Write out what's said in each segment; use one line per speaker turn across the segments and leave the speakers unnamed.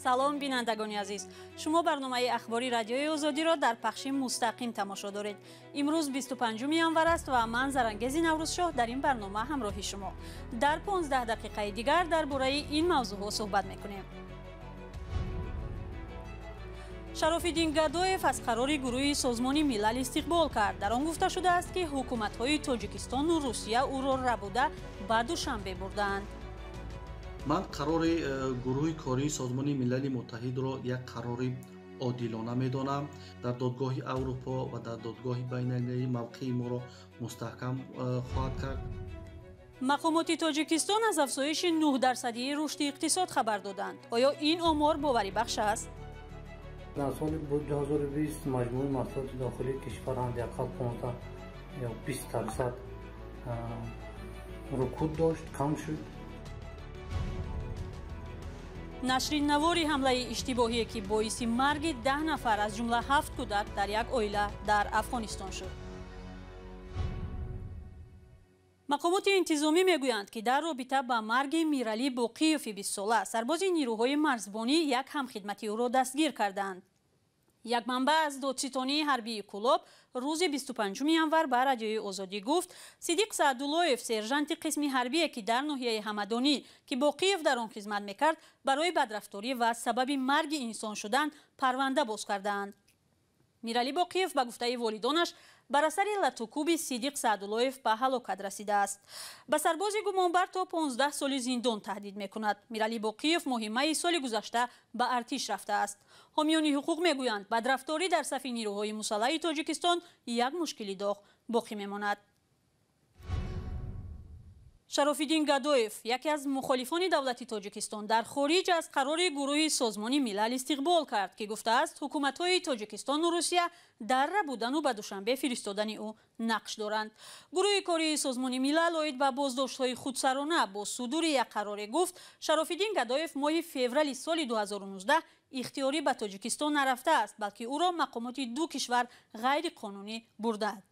Салом бинандагони азиз. Шумо барномаи ахбори радиои Озодиро дар пахши мустақим тамошо доред. Имрӯз 25 январ аст ва ман Зарангези Наврӯзшоҳ дар ин барнома ҳамроҳи шумо. Дар 15 дақиқаи дигар дар бораи ин мавзӯъҳо суҳбат мекунем. Шарофиддин Гадоев аз қарори гурӯҳи Созмони Милал истиқбол кард. Дар он гуфта шудааст, ки ҳукуматҳои Тоҷикистону Русия ӯро рабуда ба Душанбе бурдаанд.
Ман қарори гурӯҳи кории Созмони Милали Муттаҳидро як қарори одилона медонам. Дар додгоҳи Аврупо ва дар додгоҳи байналмилалӣ мавқеи моро мустаҳкам хоҳад кард.
Мақомоти Тоҷикистон аз афзоиши 9% рушди иқтисод хабар доданд. Оё ин омор боварибахш аст?
Дар соли 2020 маҷмӯи маҳсулоти дохилии кишвар ҳадди ақал 15 ё 20% рукуд дошт, кам шуд.
Нашри навори ҳамлаи иштибоҳие, ки боиси марги 10 нафар аз ҷумла 7 кӯдак дар як оила дар Афғонистон шуд. Мақомоти интизомӣ мегӯянд, ки дар робита ба марги Миралӣ Боқиёви 20сола сарбози нирӯҳои марзбонӣ як ҳамхидмати ӯро дастгир карданд. Як манбаъ аз додситонии ҳарбии Кӯлоб рӯзи 25 январ ба радиои Озодӣ гуфт, Сидиқ Саъдуллоев, сержанти қисми ҳарбие, ки дар ноҳияи Ҳамадонӣ, ки Боқиев дар он хизмат мекард, барои бадрафторӣ ва сабаби марги инсон шудан парванда боз кардаанд. Миралӣ Боқиев ба гуфтаи волидонаш бар асари латукӯби Сидиқ Саъдуллоев ба ҳалокат расидааст. Ба сарбози гумонбар то 15 соли зиндон таҳдид мекунад. Миралӣ Боқиев моҳи майи соли гузашта ба артиш рафтааст. Ҳомиёни ҳуқуқ мегӯянд, бадрафторӣ дар сафи нирӯҳои мусаллаҳи Тоҷикистон як мушкили доғ боқӣ мемонад. Шарофиддин Гадоев, яке аз мухолифони давлати Тоҷикистон, дар хориҷ аз қарори гурӯҳи Созмони Милал истиқбол кард, ки гуфтааст ҳукуматҳои Тоҷикистону Русия дар рабудану ба Душанбе фиристодани ӯ нақш доранд. Гурӯҳи кории Созмони Милал оид ба боздоштҳои худсарона бо судури як қароре гуфт, Шарофиддин Гадоев моҳи феврали соли 2019 ихтиёрӣ ба Тоҷикистон нарафтааст, балки ӯро мақомоти ду кишвар ғайриқонунӣ бурдаанд.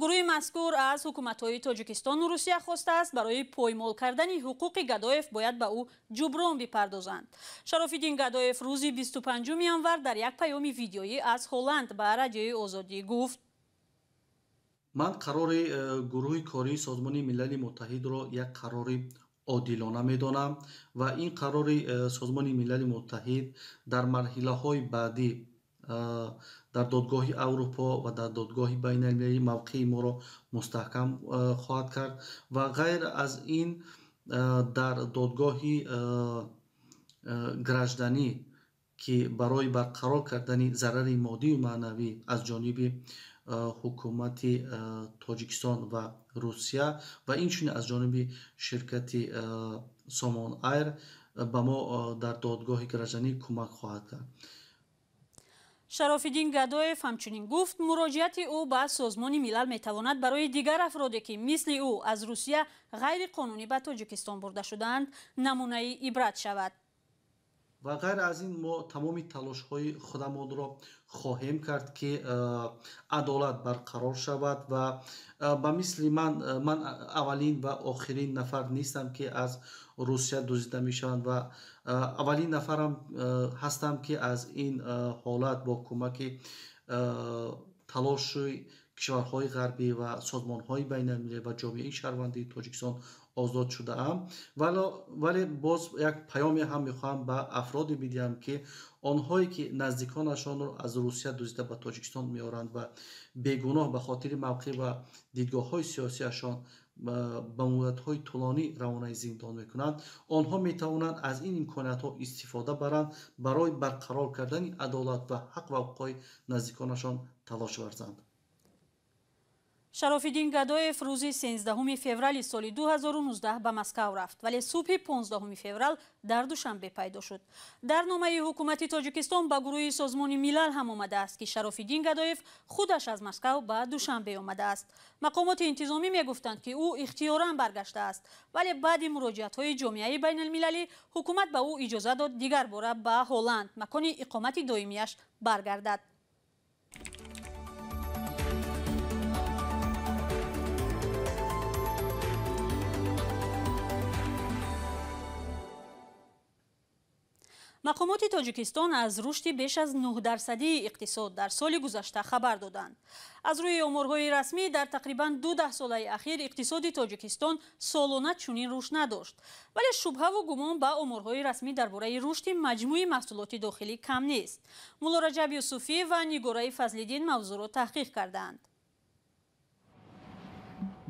Гурӯҳи мазкур аз ҳукуматҳои Тоҷикистону Русия хостааст, барои поймол кардани ҳуқуқи Гадоев бояд ба ӯ ҷуброн бипардозанд. Шарофиддин Гадоев рӯзи 25 январ дар як паёми видеоӣ аз Ҳолланд ба радиои Озодӣ гуфт:
Ман қарори гурӯҳи кории Созмони Милали Муттаҳидро як қарори одилона медонам ва ин қарори Созмони Милали Муттаҳид дар марҳилаҳои баъдӣ дар додгоҳи Аврупо ва дар додгоҳи байналмилалӣ мавқеи моро мустаҳкам хоҳад кард ва ғайр аз ин дар додгоҳи гражданӣ, ки барои барқарор кардани зарари моддию маънавӣ аз ҷониби ҳукумати Тоҷикистон ва Русия ва инчунин аз ҷониби ширкати Сомон Айр ба мо дар додгоҳи гражданӣ кӯмак хоҳад кард.
Шарофиддин Гадоев ҳамчунин гуфт, муроҷиати ӯ ба Созмони Милал метавонад барои дигар афроде, ки мисли ӯ аз Русия ғайриқонунӣ ба Тоҷикистон бурда шудаанд, намунаи ибрат шавад.
Ва ғайр аз ин мо тамоми талошҳои худамонро хоҳем кард, ки адолат барқарор шавад ва ба мисли ман аввалин ва охирин нафар нестам, ки аз Русия дуздида мешаванд ва аввалин нафарам ҳастам, ки аз ин ҳолат бо кӯмаки талоши кишварҳои ғарбӣ ва созмонҳои байналмилалӣ ва ҷомеаи шаҳрвандии Тоҷикистон озод шудаам. Вале боз як паёме ҳам мехоҳам ба афроде бидиҳам, ки онҳое ки наздиконашонро аз Русия дуздида ба Тоҷикистон меоранд ва бегуноҳ ба хотири мавқеъ ва дидгоҳҳои сиёсиашон ба муддатҳои тӯлонӣ равонаи зиндон мекунанд, онҳо метавонанд аз ин имкониятҳо истифода баранд барои барқарор кардани адолат ва ҳақ ва ҳуқуқҳои наздиконашон талош варзанд.
Шарофиддин Гадоев рӯзи 13 феврали соли 2019 ба Москав рафт, вале субҳи 15 феврал дар Душанбе пайдо шуд. Дар номаи ҳукумати Тоҷикистон ба гурӯҳи Созмони Милал ҳам омадааст, ки Шарофиддин Гадоев худаш аз Москав ба Душанбе омадааст. Мақомоти интизомӣ мегуфтанд, ки ӯ ихтиёран баргаштааст, вале баъди муроҷиатҳои ҷомеаи байналмилалӣ ҳукумат ба ӯ иҷоза дод дигар бора ба Ҳолланд, макони иқомати доимияш, баргардад. Мақомоти Тоҷикистон аз рушди беш аз 9% иқтисод дар соли гузашта хабар доданд. Аз рӯи оморҳои расмӣ дар тақрибан 2 даҳсолаи ахир иқтисоди Тоҷикистон солона чунин рушд надошт. Вале шубҳаву гумон ба оморҳои расмӣ дар бораи рушди маҷмӯи маҳсулоти дохилӣ кам нест. Мулло Раҷаб Юсуфӣ ва Нигораи Фазлиддин мавзӯъро таҳқиқ кардаанд.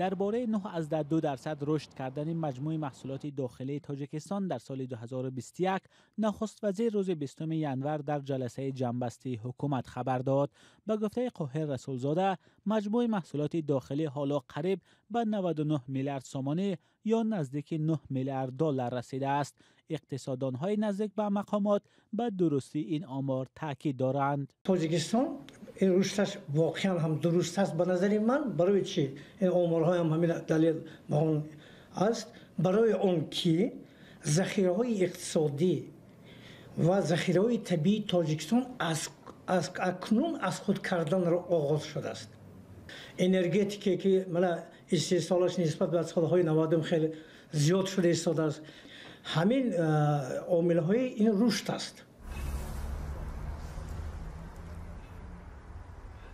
Дар бораи 9,2% рушд кардани маҷмӯи маҳсулоти дохилии Тоҷикистон дар соли 2021 нахуствазир рӯзи 20 январ дар ҷаласаи ҷамъбастии ҳукумат хабар дод. Ба гуфтаи Қоҳир Расулзода, маҷмӯи маҳсулоти дохилӣ ҳоло қариб ба 99 миллиард сомонӣ ё наздики 9 миллиард доллар расидааст. Иқтисоддонҳои наздик ба мақомот ба дурустии ин омор таъкид доранд.
Тоҷикистон ин рушдаш воқеан ҳам дуруст аст ба назари ман. Барои чӣ ин оморҳоям ҳамин далел ба он аст? Барои он ки захираҳои иқтисодӣ ва захираҳои табиии Тоҷикистон аз акнун аз худ карданро оғоз шудааст. Энергетике ки мана истеҳсолаш нисбат ба солҳои 90 хеле зиёд шуда истодааст. Ҳамин омилҳои ин рушд аст.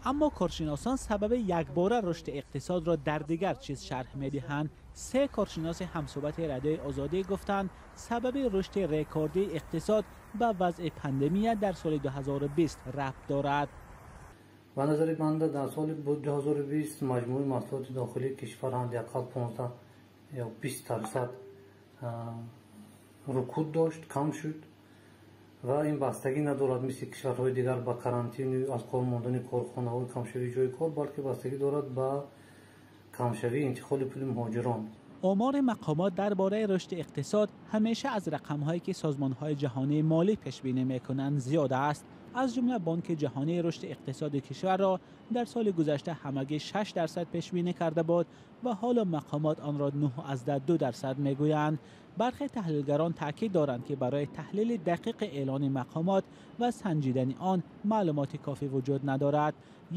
Аммо коршиносон сабаби якбора рушди иқтисодро дар дигар чиз шарҳ медиҳанд. Се коршиноси ҳамсӯҳбати Радиои Озодӣ гуфтанд, сабаби рушди рекордии иқтисод ба вазъи пандемия дар соли 2020 рабт дорад.
Ба назари банда дар соли 2020 маҷмӯи маҳсулоти дохилии кишвар ҳадди ақал 15 ё 20% рукуд дошт, кам шуд ва ин бастагӣ надорад мисли кишварҳои дигар ба карантину аз кор мондани корхонаҳои камшавии ҷои кор, балки бастагӣ дорад ба камшавии интиқоли пули муҳоҷирон.
Омори мақомот дар бораи рушди иқтисод ҳамеша аз рақамҳое ки созмонҳои ҷаҳонии молӣ пешбинӣ мекунанд зиёд аст. Аз ҷумла Бонки ҷаҳонии рушди иқтисоди кишварро дар соли гузашта ҳамагӣ 6% пешбинӣ карда буд ва ҳоло мақомот онро 9,2% мегӯянд. Бархе таҳлилгарон таъкид доранд, ки барои таҳлили дақиқи эълони мақомот ва санҷидани он маълумоти кофӣ вуҷуд надорад.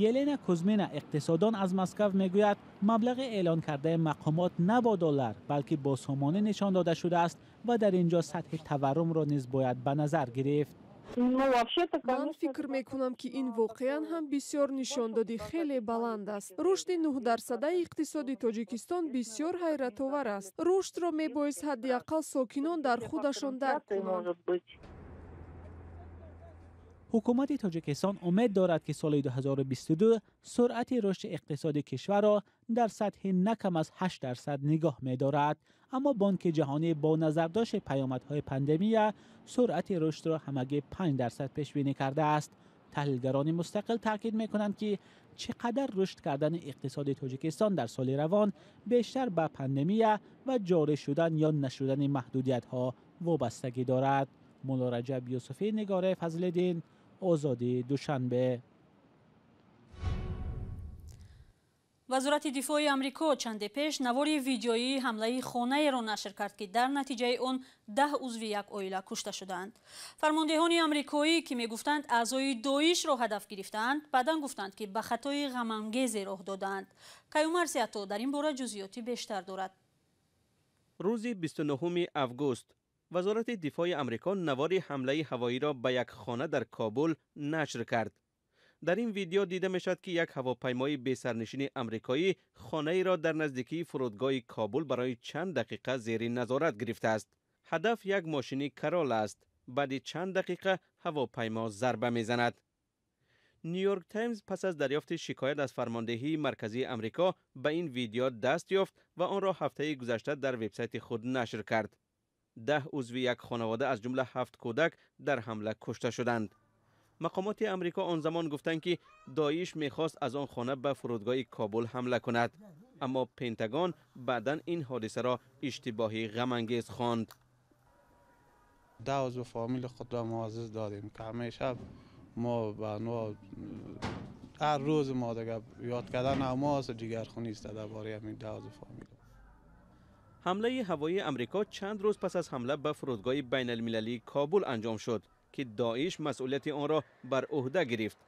Елена Кузмина, иқтисоддон аз Москав, мегӯяд маблағи эълон кардаи мақомот на бо доллар, балки бо сомонӣ нишон дода шудааст ва дар ин ҷо сатҳи таваррумро низ бояд ба назар гирифт.
Ман фикр мекунам, ки ин воқеан ҳам бисёр нишондоди хеле баланд аст. Рушди 9% иқтисоди Тоҷикистон бисёр ҳайратовар аст. Рушдро мебоист ҳадди ақал сокинон дар худашон дарк кунанд.
Ҳукумати Тоҷикистон умед дорад, ки соли 2022 суръати рушди иқтисоди кишварро дар сатҳи на кам аз 8% нигоҳ медорад. Аммо Бонки ҷаҳонӣ бо назардошти паёмадҳои пандемия суръати рушдро ҳамагӣ 5% пешбинӣ кардааст. Таҳлилгарони мустақил таъкид мекунанд, ки чӣ қадар рушд кардани иқтисоди Тоҷикистон дар соли равон бештар ба пандемия ва ҷорӣ шудан ё нашудани маҳдудиятҳо вобастагӣ дорад. Мулло Раҷаб Юсуфӣ, Нигораи Фазлиддин, Озодӣ, Душанбе.
Вазорати дифои Амрико чанде пеш навори видеоии ҳамлаи хонаеро нашр кард, ки дар натиҷаи он 10 узви як оила кушта шуданд. Фармондеҳони амрикоӣ, ки мегуфтанд аъзои Доишро ҳадаф гирифтаанд, баъдан гуфтанд, ки ба хатои ғамангезе роҳ додаанд. Каюмар Сиато дар ин бора ҷузъиёти бештар дорад.
Рӯзи 29 август Вазорати дифои Амрико навори ҳамлаи ҳавоиро ба як хона дар Кобул нашр кард. Дар ин видео дида мешавад, ки як ҳавопаймои бесарнишини амрикоӣ хонаеро дар наздикии фурудгоҳи Кобул барои чанд дақиқа зери назорат гирифтааст. Ҳадаф як мошини Карола аст. Баъди чанд дақиқа ҳавопаймо зарба мезанад. Нью-Йорк Таймз пас аз дарёфти шикоят аз фармондеҳии марказии Амрико ба ин видео даст ёфт ва онро ҳафтаи гузашта дар вебсайти худ нашр кард. 10 узви як хонавода аз ҷумла 7 кӯдак дар ҳамла кушта шуданд. Мақомоти Амрико он замон гуфтанд, ки Доиш мехост аз он хона ба фурудгоҳи Кобул ҳамла кунад, аммо Пентагон баъдан ин ҳодисаро иштибоҳи ғамангез хонд.
10 узв фамил худро мо азиз додем, ки ҳамеша мо ба ҳар рӯз мо дигар ёд кардан ҳамост, ҷигархунӣ аст дар бораи ҳамин 10 узв фамил.
Ҳамлаи ҳавоии Амрико чанд рӯз пас аз ҳамла ба фурудгоҳи байналмилалии Кобул анҷом шуд, ки Доиш масъулияти онро бар ӯҳда гирифт.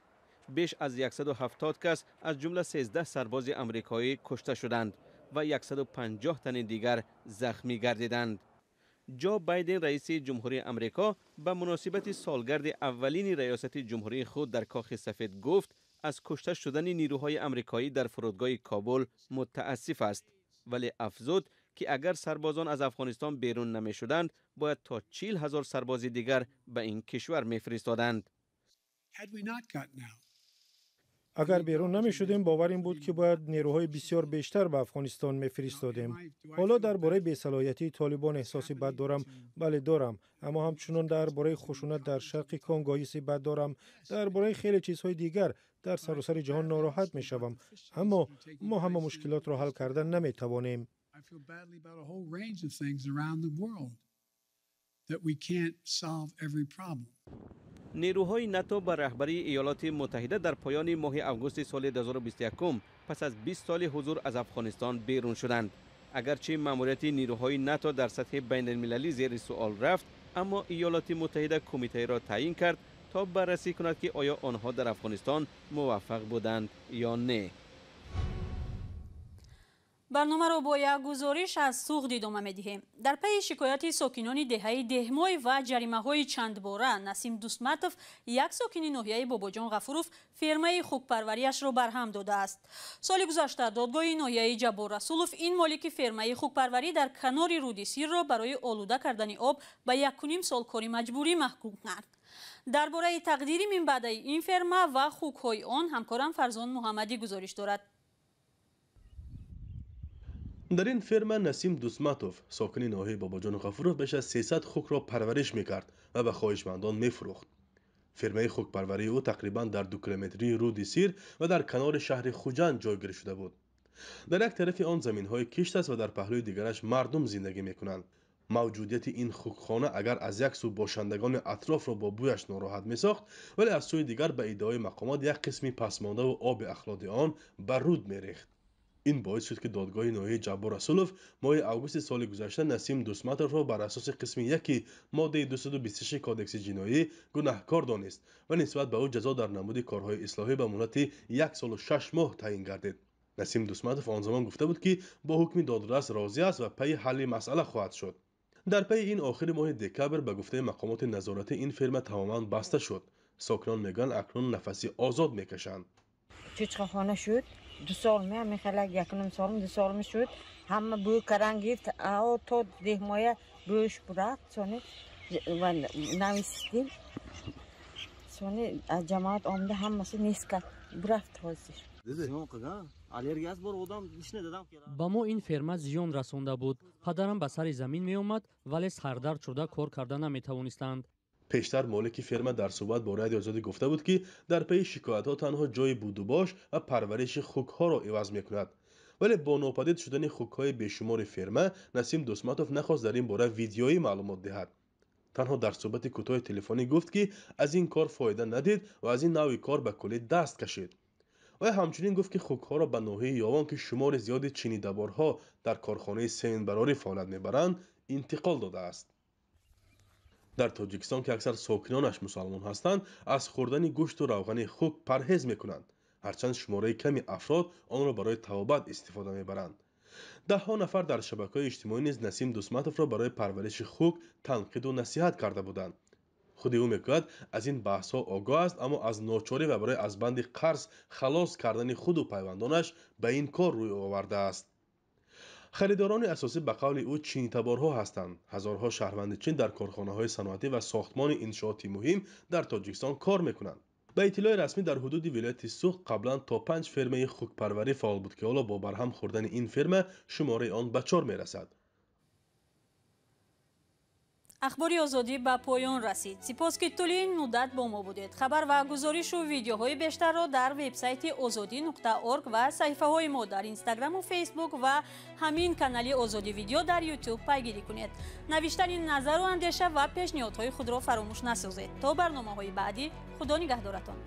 Беш аз 170 кас аз ҷумла 13 сарбози амрикоӣ кушта шуданд ва 150 тани дигар захмӣ гардиданд. Ҷо Байден, раиси ҷумҳурии Амрико, ба муносибати солгарди аввалини раёсати ҷумҳурии худ дар Кохи Сафед гуфт, аз кушта шудани нерӯҳои амрикоӣ дар фурудгоҳи Кобул мутаассиф аст, вале афзуд ки агар сарбозон аз Афғонистон берун намешуданд, бояд то 40,000 сарбози дигар ба ин кишвар мефиристоданд.
Агар берун намешудем, бовар ин буд, ки бояд нерӯҳои бисёр бештар ба Афғонистон мефиристодем. Ҳоло дар бораи бесалоҳиятии Толибон эҳсоси бад дорам. Бале, дорам. Аммо ҳамчунон дар бораи хушунат дар шарқи Конго ҳисси бад дорам. Дар бораи хеле чизҳои дигар дар саросари ҷаҳон нороҳат мешавам. Аммо мо ҳама мушкилотро ҳал карда наметавонем.
Нерӯҳои НАТО ба раҳбарии Иёлоти Муттаҳида дар поёни моҳи августи соли 2021 пас аз 20 соли ҳузур аз Афғонистон берун шуданд. Агарчи маъмурияти нерӯҳои НАТО дар сатҳи байналмилалӣ зери суол рафт, аммо Иёлоти Муттаҳида кумитаеро таъйин кард то баррасӣ кунад, ки оё онҳо дар Афғонистон муваффақ буданд ё не.
Барномаро бо як гузориш аз Суғд идома медиҳем. Дар пайи шикояти сокинони деҳаи Деҳмой ва ҷаримаҳои чандбора, Насим Дусматов, як сокини ноҳияи Бобоҷон Ғафуров, фермаи хукпарвариашро барҳам додааст. Соли гузашта додгоҳи ноҳияи Ҷаббор Расулов ин молики фермаи хукпарварӣ дар канори руди Сирро барои олуда кардани об ба 1,5 сол кори маҷбурӣ маҳкум кард. Дар бораи тақдири минбаъдаи ин ферма ва хукҳои он ҳамкорам Фарзон Муҳаммадӣ гузориш дорад.
Дар ин ферма Насим Дусматов, сокини ноҳияи Бобоҷон Ғафуров, беш аз 300 хукро парвариш мекард ва ба хоҳишмандон мефурӯхт. Фермаи хукпарварии ӯ тақрибан дар 2 километрии руди Сир ва дар канори шаҳри Хуҷанд ҷойгир шуда буд. Дар як тарафи он заминҳои кишт аст ва дар паҳлӯи дигараш мардум зиндагӣ мекунанд. Мавҷудияти ин хукхона агар аз як сӯ бошандагони атрофро бо бӯяш нороҳат месохт, вале аз сӯи дигар ба иддаои мақомот як қисми пасмондаву оби ахлоди он ба руд мерехт. Ин боис шуд, ки додгоҳи ноҳияи Ҷаббор Расулов моҳи августи соли гузашта Насим Дусматовро бар асоси қисми 1 моддаи 226 кодекси ҷиноӣ гунаҳкор донист ва нисбат ба ӯ ҷазо дар намуди корҳои ислоҳӣ ба муҳлати 1 солу 6 моҳ таъин гардид. Насим Дусматов он замон гуфта буд, ки бо ҳукми додрас розӣ аст ва пайи ҳалли масъала хоҳад шуд. Дар пайи ин охири моҳи декабр ба гуфтаи мақомоти назоратӣ ин ферма тамоман баста шуд. Сокинон мегӯянд, акнун нафаси озод мекашанд.
Чӯчқахона шуд, 2 сол мехалак, 1,5 сол, 2 сол шуд. Ҳама бӯй каран гирифт, то деҳмоя бӯш бурад, сони навистим. Сони ҷамоат омда ҳамаси нест кард, бурафт ҳозир.
Ба мо ин ферма зиён расонда буд. Падарам ба сари замин меомад, вале сардард шуда кор карда наметавонистанд.
Пештар молики ферма дар суҳбат бо Радиои Озодӣ гуфта буд, ки дар пайи шикоятҳо танҳо ҷойи будубош ва парвариши хукҳоро иваз мекунад. Вале бо нопадид шудани хукҳои бешумори ферма, Насим Дусматов нахост дар ин бора видеоӣ маълумот диҳад. Танҳо дар суҳбати кӯтоҳи телефонӣ гуфт, ки аз ин кор фоида надид ва аз ин навъи кор ба куллӣ даст кашид. Вай ҳамчунин гуфт, ки хукҳоро ба ноҳияи Ёвон, ки шумори зиёди чинидаборҳо дар корхонаи сементбарорӣ фаъолият мебаранд, интиқол додааст. Дар Тоҷикистон, ки аксар сокинонаш мусалмон ҳастанд, аз хӯрдани гӯшту равғани хук парҳез мекунанд, ҳарчанд шумораи ками афрод онро барои табобат истифода мебаранд. Даҳҳо нафар дар шабакаҳои иҷтимоӣ низ Насим Дусматовро барои парвариши хук танқиду насиҳат карда буданд. Худи ӯ мегӯяд, аз ин баҳсҳо огоҳ аст, аммо аз ночорӣ ва барои аз банди қарз халос кардани худу пайвандонаш ба ин кор рӯй овардааст. Харидорони асосӣ ба қавли ӯ чинитаборҳо ҳастанд. Ҳазорҳо шаҳрванди Чин дар корхонаҳои саноатӣ ва сохтмони иншооти муҳим дар Тоҷикистон кор мекунанд. Ба иттилои расмӣ дар ҳудуди вилояти Суғд қаблан то 5 фермаи хукпарварӣ фаъол буд, ки ҳоло бо барҳам хӯрдани ин ферма шумораи он ба 4 мерасад.
Ахбори Озодӣ ба поён расид. Сипос, ки тӯли ин муддат бо мо будед. Хабар ва гузоришу видеоҳои бештарро дар вебсайти озодӣ.орг ва саҳифаҳои мо дар Инстаграму Фейсбук ва ҳамин канали Озодӣ видео дар Ютуб пайгирӣ кунед. Навиштани назару андеша ва пешниҳодҳои худро фаромӯш насозед. То барномаҳои баъдӣ, Худо нигаҳдоратон.